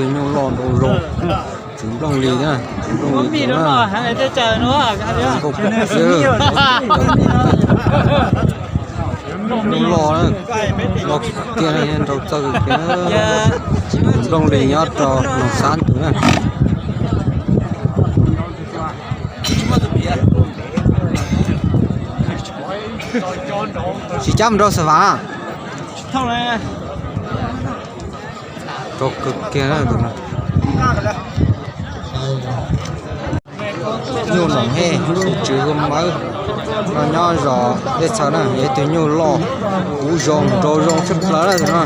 Nyuj loj nrau zoo, tswv nplooj li na, tswv nplooj li na. Nyuj loj, loj kiag na, nrau txawj kiag. Tswv nplooj li nyob rau Noog Xab tus na. Tsis cab mus rau Xav Vam. Rau kawg kiag na. Nyuj Noom Hej, tswv Hua Mawb, no nyob zos Dej Txhawv na, yog ib tug nyuj loj, kuv zoo nrau zoo tshaj plaws na tus no.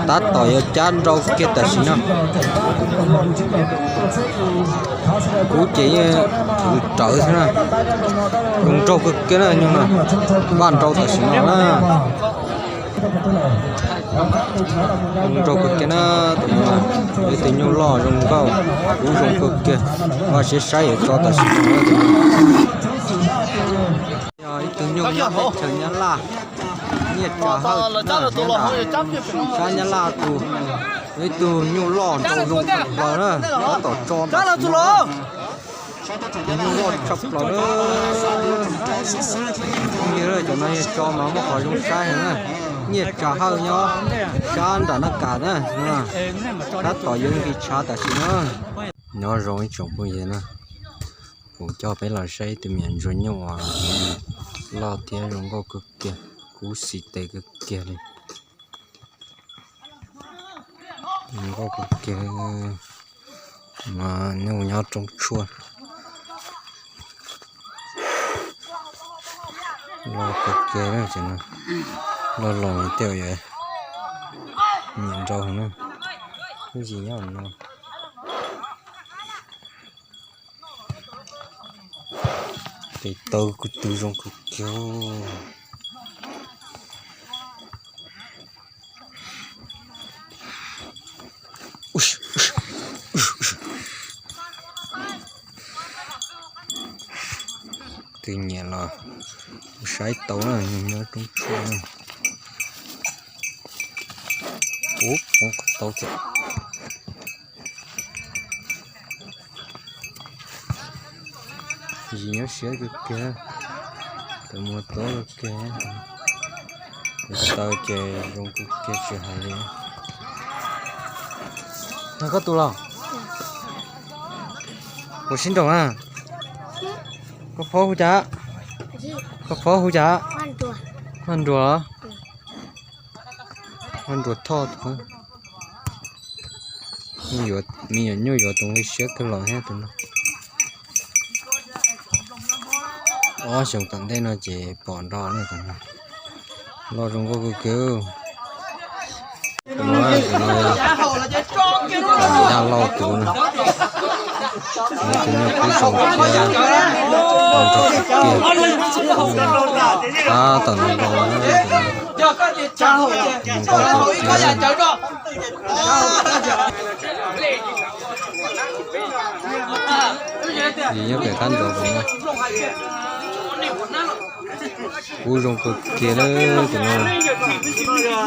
Tab tom yuav cab nrau kiag tam sim no. Kuv ces yeej rawv xwb na. Zoo nraug kawg kiag na nyuj no, npaj nrau tam sim no na. Zoo nraug kawg kiag na, tus no yog ib tug nyuj loj zoo nkauj, kuv zoo kawg kiag. Vaj siab saib yuav tso tam sim no na tus no. Yog ib tug nyuj nyob teb chaws Nyab Laj, nyiaj tsa hawj na, sab Nyab Laj tus, yog ib tug nyuj loj nrau zoo tshaj plaws na, tab tom tso tam sim no. Tus nyuj loj tshaj plaws na. Cov no yog tso mas muaj qhov zoo saib heev na. Nyiaj tsa hawj nyob sab nram Naj Kas na. Tab tom yuav nqis tshav tam sim no. Nyob zoo ib tsoom phooj ywg na, kuv coj peb los saib ib tug me nyuam ntsuag nyuj uas loj thiab zoo nkauj kawg kiag, kub xis tes kawg kiag li. Zoo nkauj kawg kiag, mas nyuj nyob roob tshuaj. Loj kawg kiag na, loj los tej uas nyiam nrau na, kuj yim nyob no. Tes taw kuj tw zoo kawg kiag. Tus nyiam los saib tau na, nyob roob tshuaj na. Ub, poob qhov taub thiab. Yim nyob siab kawg kiag, tus muag tob kawg kiag, tus taw ces zoo kawg kiag tsis hais li. Yog koj tus los? Puas sib nraus na? Koj phob hu cas? Koj phob hu cas? Vaj Nruas los? Vaj Nruas Thoj. Me nyuam nyuj yuav tus nqi siab kawg los thiab tus no. Ob xyoos tom ntej no ces pom nrog tus no. Loj zoo nkauj kawg kiag. Tus no, tus no yog Yaj Lauj tus na. Tus no kub zoo thiab, nrog kiag. Tab tom nrog nrog na, zoo nkauj kawg kiag. Yus nyob pem qab nrov tus no. Kub zoo kawg kiag lawm tus no.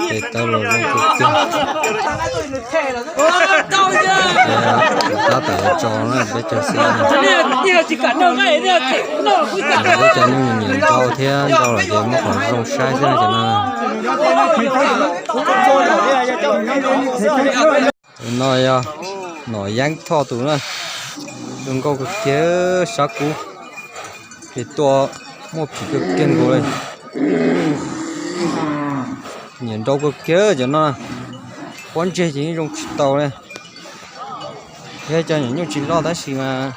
Tes taw los zoo kawg kiag. Tab tom yuav tso na, peb caug xwb. Peb cov nyuj nyiam nrau thiab, nrau lawm ces muab qhov zoo saib xwb no ces no. Tus no yog Nom Yeeb Thoj tus na, zoo nkauj kawg kiag sab kub, ces tua muaj phim kawg kiag nkaus li. Nyiam nrau kawg kiag cov no, pob ntseg ces yeej zoo tsis tau li. Yog cov nyuam nyuj tsis loj tab sis mas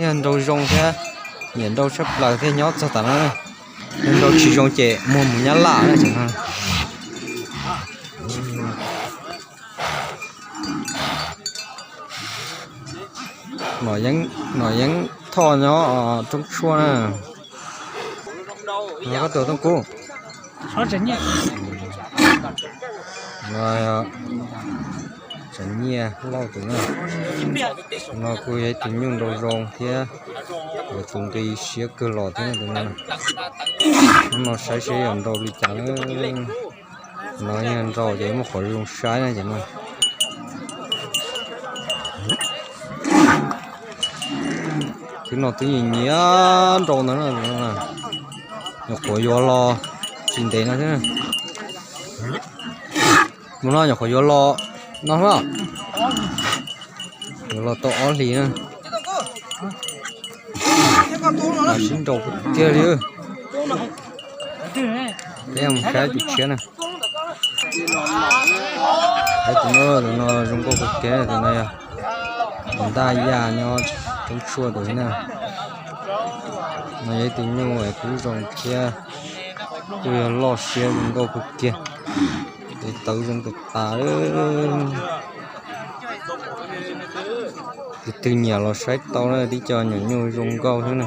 yog nrau zoo thiab, nyiam nrau tshaj plaws thiab nyob txog tam no. Yog nrau tsis zoo ces muag mus Nyab Laj na cov no. Nom Yeeb Thoj nyob roob tshuaj na. Koj tus Tooj Kub. Tsav Nyiaj Lauj tus na. No kuj yog ib tug nyuj nrau zoo thiab yuav tus nqi siab kawg los thiab tus no. Hnub no saib seb yuav nrau li cas na. No yog nrau ces muaj qhov zoo saib na ces no. Twb no twb nyiam nyiam nrau ntawd na. Nyuam qhuav yuav los tsis ntev no thiab. Mus no nyuam qhuav yuav los no na. Yuav los tau ob hlis na. Sib nrau tiag li. Peb mus saib tus tshiab na. Tus no zoo nkauj kawg kiag, tus no yog tus ntaj yaj nyob roob tshuaj tus na. No yog ib tug nyuj kub zoo thiab, kuj yog loj siab zoo nkauj kawg kiag. Tes taw zoo tas tas. Tus twg nyiam los saib tau na, tib co nyuam nyuj zoo nkauj xwb na.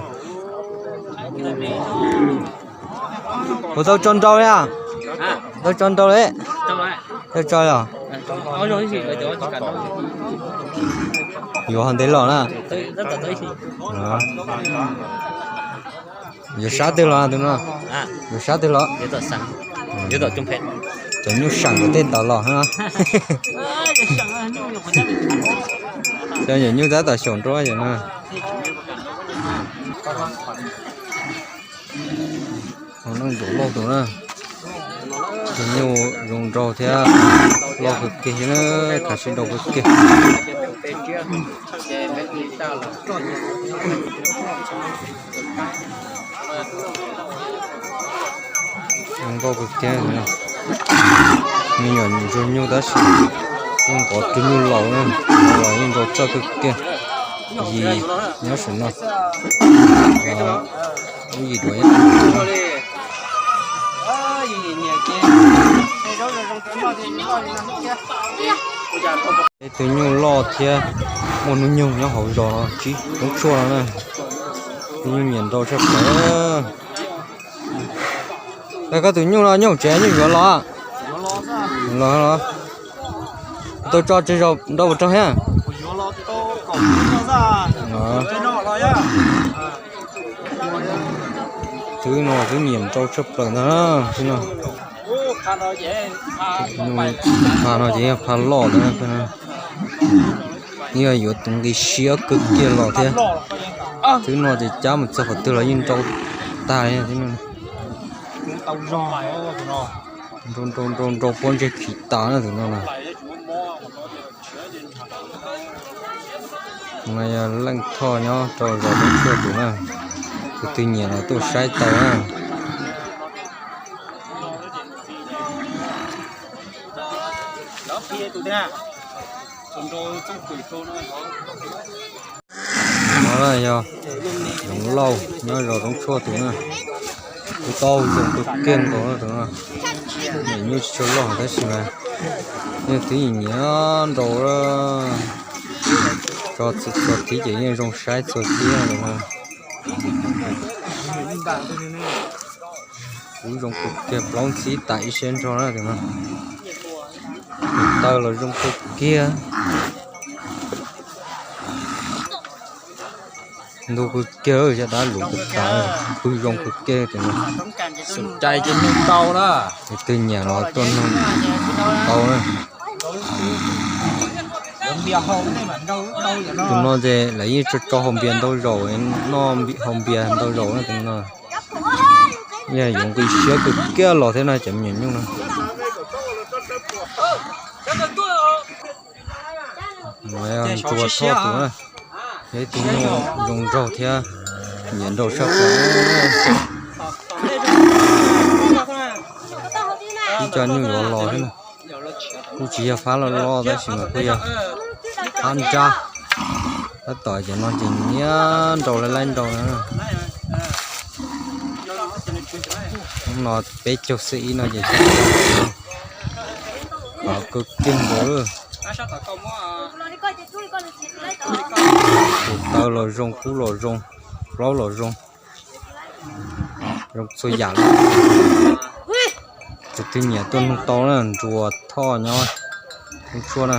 Puas tau tso nrau li a? Tau tso nrau li. Tau tso los? Yuav ho ntev los na. Yuav sab twg los tus no? Yuav sab twg los? Cov nyuj seem kom tej tod los na. Cov nyuam nyuj tab tom xyaum nruab yom na. Neej Ntsuam Lauj tus na. Tus nyuj zoo nraug thiab loj kawg kiag, khav sib nrau kawg kiag. Zoo nkauj kawg kiag. Me nyuam ntsuag nyuj tab sis yeej nqov tus nyuj laus na, los yeej nrau txawj kawg kiag. Yim nyob saum no, lub yim duav nyob. Ib tug nyuj loj thiab muaj hnub nyoog nyob hauv zos no, tsib roob tshuaj no na. Tus nyuj nyiam nrau tshaj plaws. Koj tus nyuj no nyuj tsev nyuj yuav los? Los los. Tau tso tseg zaum nrau puas raug thiab? Twb no twb nyiam nrau tshaj plaws ntag. Twb no, pha no ces yog pha loj ntag. Yog yuav tus nqi siab kawg kiag los thiab. Twb no ces cab mus txog qhov twg los yeej nrau tag li. Nrau nrau nrau nrau pob ntseg khis tas na tus no na. No yog Leej Thoj nyob rau zos Roob Tshuaj tus na. Tus twg nyiam los tuaj saib tau na. No yog Zoov Lauj nyob zos Roob Tshuaj tus na. Kuj tau zoo kawg kiag nkaus tus no. Nyiam nyuj tsis tshua loj tab sis mas yeej twb nyiam nyiam nrau. Tso txhua txhua thib ces yeej zoo saib txhua thib no. Kuj zoo kawg kiag, plaub ntxhib tas ib siab nrog na tus no. Tus taw los zoo kawg kiag. Ntug kawg kiag, cov dab lus kawg tas, pw zoo kawg kiag tus no. Xum cai ces nug tau na. Tus twg nyiam los tuaj nug tau na. Tus no ces lawv yeej tso tso haus npias ntau zaus, noj haus npias ntau zaus na tus no. Yog yuav nqi siab kawg kiag los thiab na cov me nyuam nyuj no. Ntsuag Thoj tus na, yog ib tug nyuj zoo nraug thiab nyiam nrau tshaj plaws. Ib co nyuj yuav los thiab na. Kuj tsis yog phab loj loj tab sis mas kuj yog phab nrab. Tab tom cov no ces nyiam nrau laib laib nrau na. No peb caug xib ib no ces xyov, qhov kawg kiag nkaus. Tus taw los zoo, kub los zoo, plaub los zoo, zoo txhua yam li. Tus twg nyiam tuaj nug tau na, Ntsuag Thoj nyob Roob Tshuaj na.